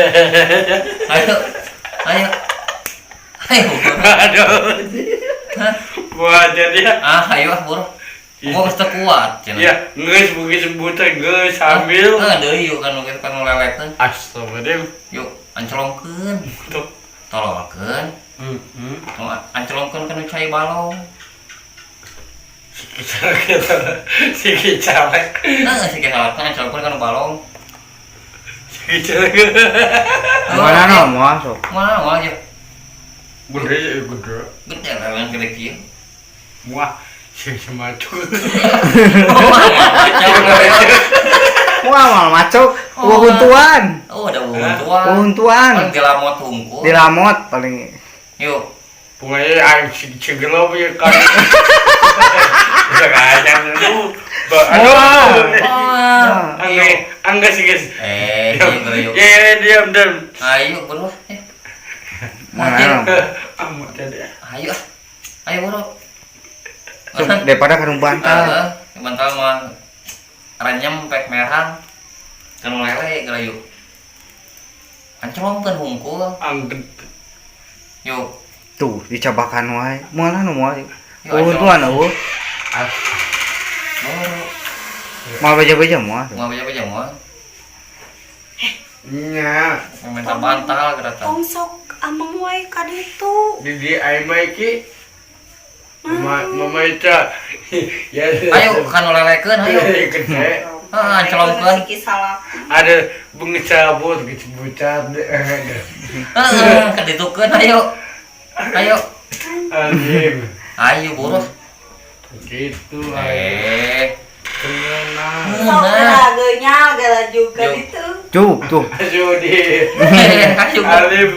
Ayo. Ayo. Ayo. Aduh. Hah? Wah, jadi ya. Ah, ayo ah, buru. Gua geus teu kuat cenah. Ya, geus bugis buta geus sambil. Ah, deui yuk kan nu kan lelekeun. Astagfirullahaladzim. Yuk, ancelongkeun. Tuh. Tololkeun. Heeh. Nu ancelongkeun kana cai balong. Si kicalek. Si kicalek. Heeh, si kisalak ancelongkeun kana balong. Si kicalek. Mana no moal sok. Mana moal ya? Gede, gede. Gede lelean gede kieu. Wah, si semacam. Moal moal macok. Wahuntuan. Oh, ada wahuntuan. Wahuntuan. Paling dilamot hungkul. Dilamot paling. Yuk. Pokoknya aing si gelap ya kan. Kayaknya lu. Aduh. Wah. Angge, angge sih guys. Eh, yuk, yuk. Ya, diam, diam. Ayo, bro. Mana no. Amat jadi. Ayo. Ayo, bro. Daripada kanu bantal. Heeh, bantal mah renyem pek merah. Kanu lele geura yuk. Ancelongkeun hungkul. Angge. Yuk. Tuh dicabakan wae. Moal nu moal. Yuk, Wahuntuan eueuh. Bro. Moal beja-beja moal. Mau beja-beja moal. Nya. Minta bantal geura tah. Tong sok ameng wae ka ditu. Di aing mah iki. Mama, mama Ica. Ya. Ayo kanu lelekeun ayo. Gede. Heeh, ancelongkeun. Si kisalak. Ada bengecabut gitu bucat. Heeh, kaditukeun ayo. Ayo. Anjing. Ayo boros. Gitu ayo. Eh, Tenang. Sok nah. geura geula juga Yuk. ditu. Cuk tuh. Ayo di. Ayo. Alim.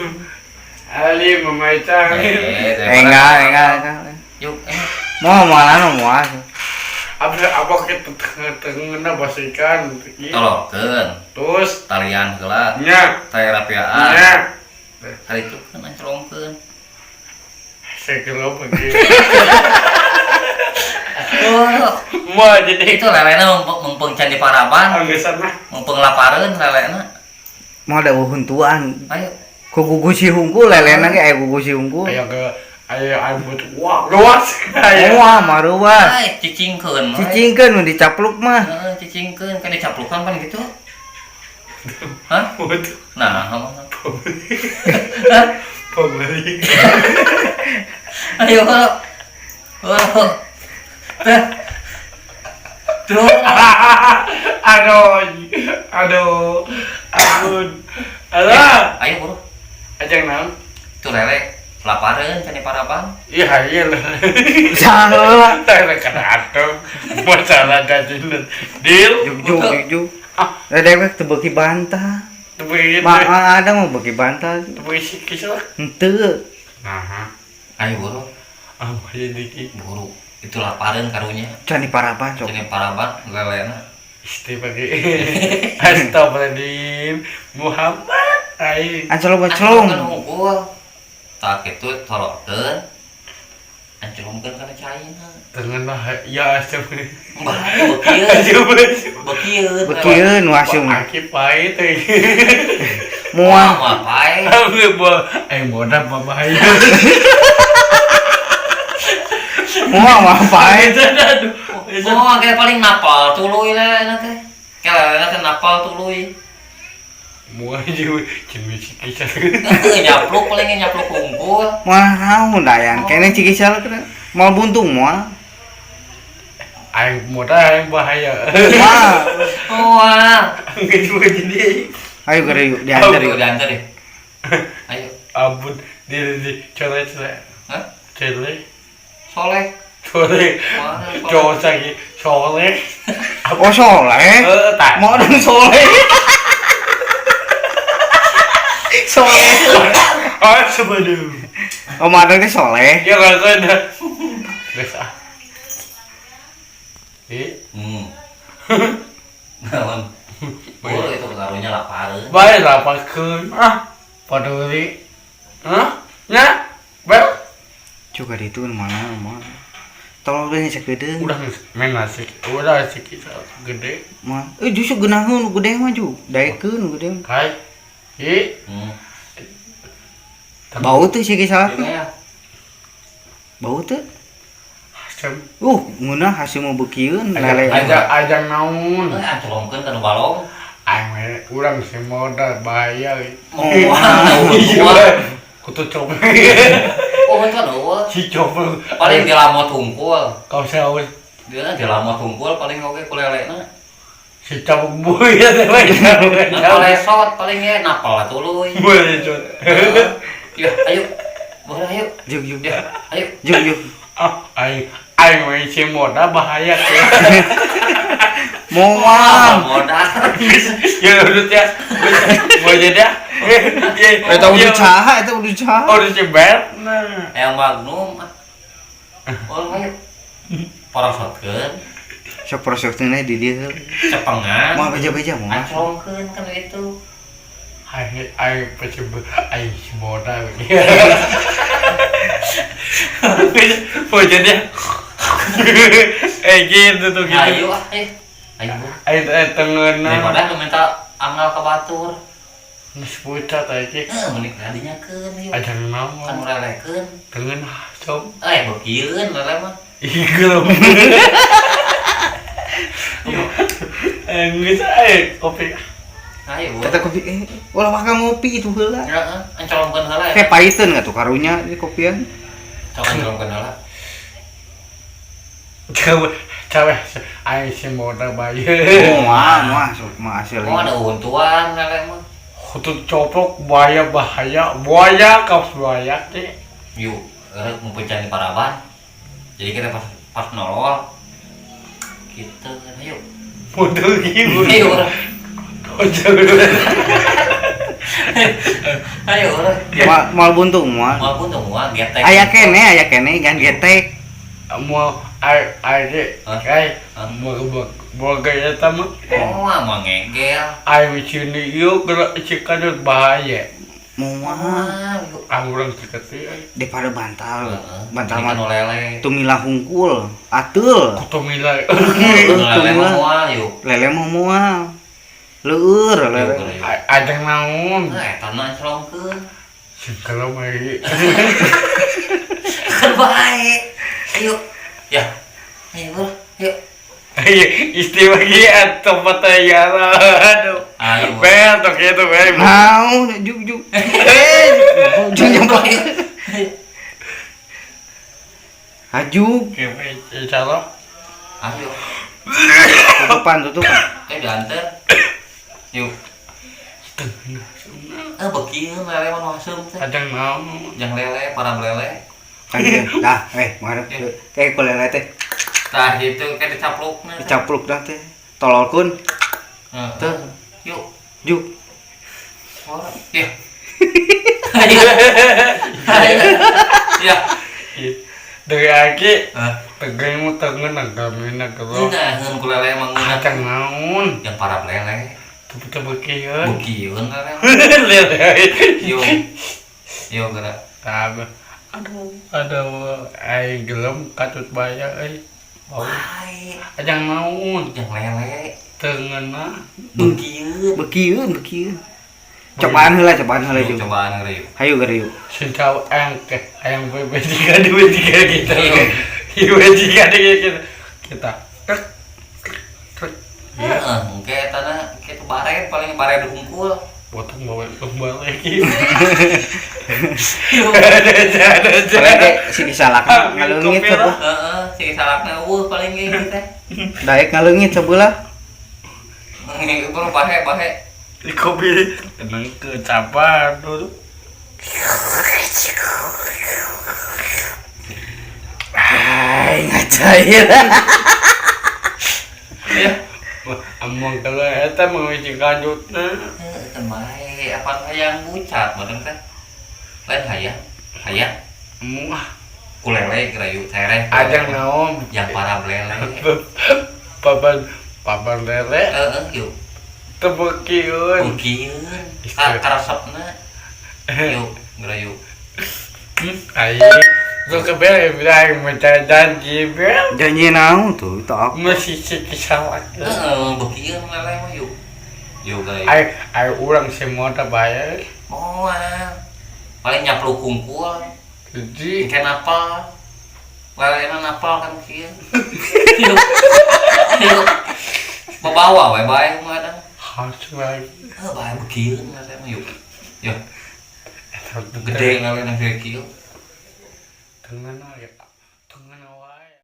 Alim Mama Ica. Alim. Enggak, enggak, enggak. Yuk, eh. Moal moal nu moal. Apa apa kita tengah-tengah basikan. Tolongkeun. Terus Talian heula, nya tali rapiaan. nya. Kaditukeun ancelongkeun. Saya kira pergi. Oh, Mau jadi itu lelena mumpung can di paraban, anggesan mah. mumpung lapareun lelena. Moal da wahuntuan. Ayo. Ku gugusi hungkul lelena ge aya gugusi hungkul. Ayo ke ayo ayo buat wah luas. Ayo. Moal maruas. Ay, cicingkeun. we. Cicingkeun nu dicapluk mah. Heeh, cicingkeun kan dicaplukan kan gitu. Hah? Buat Nah, mana? pembeli. Ayo, bro. Bro. Tuh. Tuh. Aduh, aduh, ampun. Alah, Ayo, bro. ajang naon? Tuh lele lapareun can di paraban. Iya, iya lah. Salah. Saya kena atom. Masalah dajin. Deal. Juk juk juk. Da dewek teu beuki bantal. Tapi Ma ada mau beuki bantal. tapi si kisah. Henteu. Nah, Ayo, bro. apa jadi ki? Buru. Itu lapareun karunya. Can di paraban sok. Can di paraban lelena. Istri pakai. Astagfirullahaladzim. Muhammad. Aing. Ancelong ancelong. Ancelongkeun hungkul. Tah kitu tolongkeun. Ancelongkeun kana caina. Tengah ya astagfirullah. Bahaya bekieun. Astagfirullah. Bekieun. Bekieun nu asung. Aki pahit. Moal. Moal pae. Aku bawa, eh modal apa bahaya? Moal moal pae. Aduh, Oh, kayak paling napal tuluy lelena teh. Kayak lelena teh napal tuluy. Mua juga cumi kisah. Heeh, nyapluk paling nyapluk hungkul. Moal naon dayan kene cikisal kena. Moal buntung moal. Aing modal aing bahaya. Moal. Wah. Enggak juga jadi. Ayo geura yuk diantar Ayo yuk. diantar ya. Ayo. Ampun, di di colek colek. Hah? Colek. Soleh. Soleh. Mana soleh? Cowok lagi soleh. Oh soleh. Eh, tak. Mau dong soleh. Soleh. Oh, sebelum. Oh, madang teh soleh. Ya kalau ada. Guys ah. Eh, Naon? Oh, itu karunya lapareun. Bae lapakeun. Ah, paduli. Hah? Nya? Bel? Juga itu mana mah. Tolong deh sakedeung. Udah main nasi, udah sikit gede. Mah, justru geunaheun nu gede mah ju. Daekeun nu gede. Hai. Ih, Bau teu sih salah. Iya. Bau teu? Asem. Ngeunah hasil mau beukieun lele. Aja naon. Ancelongkeun ka nu balong. Aing we urang si modal bahaya. Moal. Kutu copet. Oh, itu eueuh. Si copet. Paling dilamot hungkul. Kau saus. Dia dilamot hungkul paling oge ku lelena. Si cabuk buaya teh we. Nah, lesot paling ge napal tuluy. Boleh cot. Ya, ayo. Boleh ayo. Juk juk. Ya, ayo. Juk juk. Ah, aing aing we si modal bahaya. Moal. Modal. Ya udah ya. Mau jadi ya. Eta udah caha, eta udah caha. Oh, udah cebet. Nah. Yang Magnum. Oh, ayo. Porosotkeun. Sok porosotkeun di dieu. Cepengan. Moal beja-beja moal. Ancelongkeun kan itu. Aing aing pecebet aing si modal. Mau jadi. Gitu tuh gitu. Ayo ah, ayo. Ayo tengeuna. Daripada nu minta anggal ka batur. Geus pucat aja. Mending kadinyakeun ieu. Aja naon. Kan lelekeun. Tengeun cob. Beukieun lele mah. Ih, gelem. Geus kopi. Ayo. Kata kopi ulah waka ngopi itu heula. Heeh, ancelongkeun heula. Kayak pahiteun atuh karunya di kopian. Sok ancelongkeun heula. Cawe aing si modal bae. Oh, moal sok mah hasil. Moal ada untuan lele mah. Kutut coplok buaya bahaya, buaya kaos buaya teh. Yuk, rek ngumpulkan di paraban. Jadi kita pas nolol. Gitu kan ayo. Bodoh ieu. Ayo urang. Ayo urang. Moal buntung moal. Moal buntung moal getek. Aya keneh gan getek. Moal ai ge. Ai moal moal gaya eta mah. Moal mah ngegel. Ai sini ieu geura cikadut bahaya. Moal. Ah urang ciketi euy. Daripada bantal. Bantal mah mah lele. Tumila hungkul, ateul. Tumila. Lele mah moal yuk. Lele mah moal. Leueur lele. Ajang naon? Eta mah ancelongkeun. Singkalem euy. Kan bae. Ayo. Ya. Ayo, bro. Yuk. Istimewa ge tempat tayara. Aduh. Ayo. Bel tok kitu bae. Naon juk juk. Juk nyampak. Hajuk. Ke calo. Ayo. Tutupan tutupan. Diantar. Yuk. Beukieun lele mah nu haseum teh. Ajang naon? Jang lele, param lele. Dah, mana kayak ku lele teh. Tah gitu kayak dicaplukna. Dicapluk dah teh. Tololkeun. Teh. Yuk. Juk. Ya. Ya. Dari aki tegang mu tengen agamina kero. Ngeunaheun ku lele mah ngeunah. Ajang naon? Yang para lele. Teu beukieun. Beukieun lele. Lele. Yuk. Yuk geura. Tah. Aduh, aduh, aing gelem katut baya euy. Bau. Ajang naon? Jang lele. Tengeuna. Beukieun. Beukieun, beukieun. Cobaan heula yuk. Cobaan heula yuk. Hayu geura yuk. Sing tau angke ayam B3 2 3 gitu. Ieu B3 gitu. Kita. Heeh, engke eta kitu baret paling baret hungkul. Potong bawa kembali lagi. Paling si salakna ngaleungit sebelah. Heeh, si salakna eueuh paling ge ieu teh. Daek ngaleungit sebelah. Baru bahe-bahe. Di kopi tenang ke capan dulu. Ai ngacair. Ya. Among kalau eta mengisi kanjutna. Heeh, bae apa hayang bucat meureun teh. Lain hayang. Hayang. Muah. Ku lele geura yuk tereh. Ajang naon? Yang para lele. Papan papan lele. Heeh, yuk. Teu beukieun. Beukieun. Karesepna. Yuk, geura yuk. Ai Lu kebel bilang minta janji bel. Janji naon tuh itu apa? Masih cikisal. Heeh, bekieun lele mah yuk. Yuk guys. Ai ai urang semua tak bayar. Moal. Paling nyapluk kungkul. Jadi Engke napal. Lelena napal kan kieu. Yuk. Yuk. Babawa we bae mah kadang. Harus lagi. Heuh, bae bekieun lele mah yuk. Yuk, gede lelena kieu. Tenang ya.